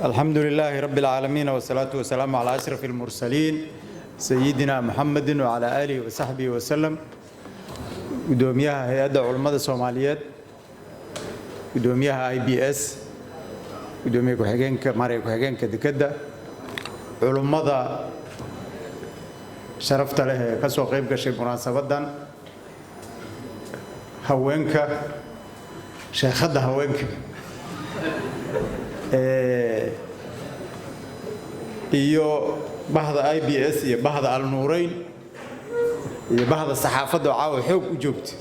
الحمد لله رب العالمين، والصلاة والسلام على أشرف المرسلين، سيدنا محمد وعلى آله وصحبه وسلم. Gudoomiyaha Hay'adda Culummada Soomaaliyeed, gudoomiyaha IBS, gudoomiye ku-xigeenka, maaraya ku-xigeenka dekedda, culummada sharafta leh ee ka soo qayb gashay munaasabaddan, haweenka, sheekhadda haweenka iyo bahda IBS iyo bahda Alnuureyn iyo bahda saxaafadda oo caawa xoog u joogta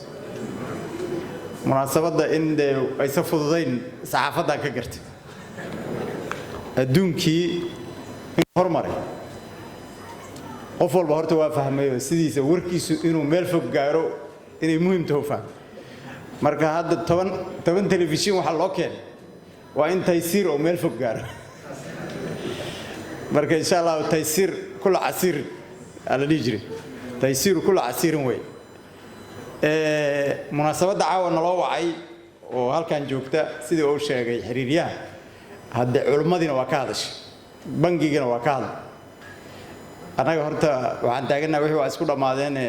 munaasabadda, in dee aysa fududayn saxaafaddaa ka gartay. Adduunkii in hormaray qof walba horta waa fahmayo, sidiisa warkiisu inuu meel fog gaaro inay muhiim taho fahmay. Marka hadda 10 telefishin waxaa loo keenay waa in Taysiir oo meel fog gaaro. Marka insha Allahu taysiir kula casiirin aa la dhihi jiray, taysiiru kula casiirin wey. Munaasabadda caawa naloo wacay oo halkan joogta, sidii uu sheegay xiriiryaha, hadde culimmadiina waa ka hadashay, bangigina waa ka hadlay. Annaga horta waxaan taagannaha wixii waa isku dhammaadeene,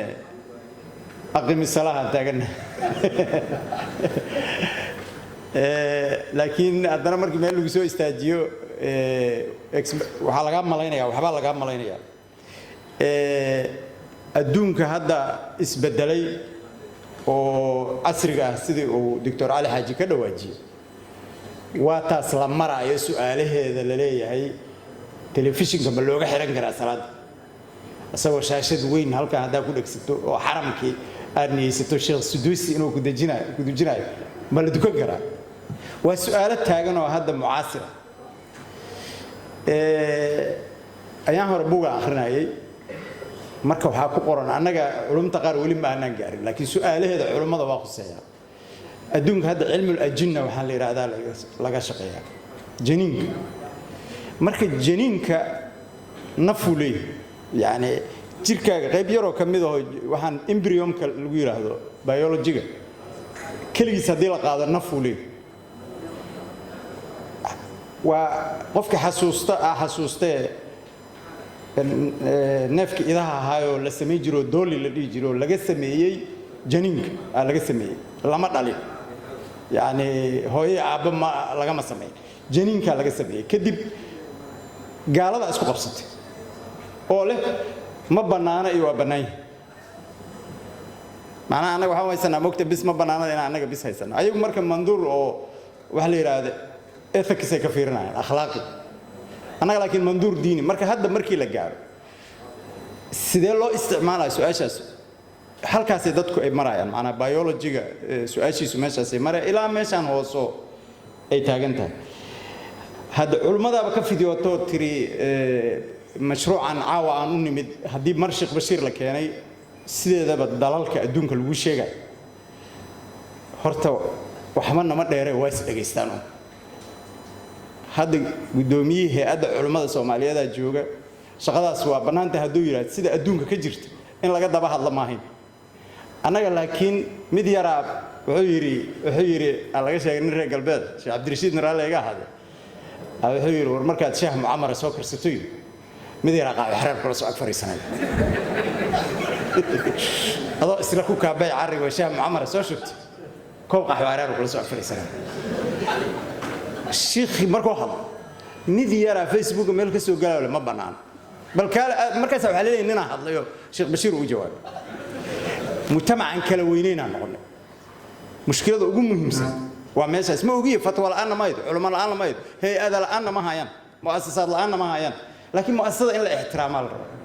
aqimi salahaan taagannaha. Laakiin haddana markii meel lagu soo istaajiyo, waxaa lagaa malaynaya, waxbaa lagaa malaynayaa. Adduunka hadda isbedelay oo casriga ah, sidii uu Doctor Cali Xaaji ka dhawaajiyey, waa taas la maraayo su-aalaheeda la leeyahay: telefishinka ma looga xiran karaa salaadda isagoo shaashad weyn halkan haddaa ku dhegsato oo xaramkii aad niyeysato Sheekh Suduusi inuu kudejinayo ku dujinayo, ma la dukan karaa? Waa su-aalo taagan oo hadda mucaasira. Ayaan hore buuga akhrinayay. Marka waxaa ku qoran, annaga culumta qaar weli ma aanaan gaarin, laakiin su-aalaheeda culummada waa khuseeyaa. Adduunka hadda cilmul ajinna waxaa la yidhaahdaa laga shaqeeyaa janiinka. Marka janiinka nafuu leeyahay, yacni jirkaaga qayb yaroo ka mid aho, waxaan embryomka lagu yidhaahdo biologiga, keligiis haddii la qaado nafuu leeyahay. Waa qofka xasuusta ah, xasuustee neefka idaha ahaayoo la samayn jiro, Dooli la dhihi jiro, laga sameeyey janiinka aa laga sameeyey. Lama dhalin, yacni hooyo aabba ma lagama sameyn, janiinkaa laga sameeyey. Kadib gaalada isku qabsatay oo leh ma bannaana iyo waa bannaan yahay. Macnaha annaga waxaan haysanaa mogta bis ma bannaanada inaan annaga bis haysano. Ayagu marka manduur oo waxa la yidhaahda ethics ay ka fiirinayaan, akhlaaqi. Annaga laakiin manduur diini. Marka hadda markii la gaaro sidee loo isticmaalaya, su-aashaas halkaasay dadku ay marayaan. Macnaa biologiga su-aashiisu meeshaasay maraya ilaa meeshaan hooso ay taagan tahay. Hadda culimmadaaba ka fidiyootoo tiri mashruucan caawa aan u nimid, haddii mar Sheekh Bashiir la keenay, sideedaba dalalka adduunka lagu sheegayo horta waxba nama dheere, waa is dhegaystaan. Hadda guddoomiyihii Hay'adda Culimmada Soomaaliyeedaa jooga. Shaqadaas waa bannaanta hadduu yidhahdo, sida adduunka ka jirta in laga daba hadla maahayn annaga. Laakiin mid yaraa wuxuu yidhi aa laga sheegay nin reer galbeed, Sheekh Cabdirashiid Naraale iga ahaade, wuxuu yidhi: "War markaad shaah mucamara soo karsato, mid yaraa qaawe xereer kula soo ag fariisanaya, adoo isla ku kaabay carrigo shaah mucamara soo shubtay, koob qaxwo xereer kula soo ag fariisanaya." Shiikhi markuu hadlo, mid yaraa Facebooka meel ka soo galayo ma bannaan. Bal kaale, markaas waxaa leeyahay ninaa hadlayo, Sheekh Bashiir uu jawaabay. Mujtamacan kala weyneynaan noqonay. Mushkilada ugu muhiimsan waa meeshaas. Ma ogiye, fatwa la'aanna ma haydo, culamo la'aanna ma haydo, hay'ada la'aanna ma hayaan, mu'asasaad la'aanna ma hayaan, laakiin mu'asasada in la ixtiraamaa la rabaa.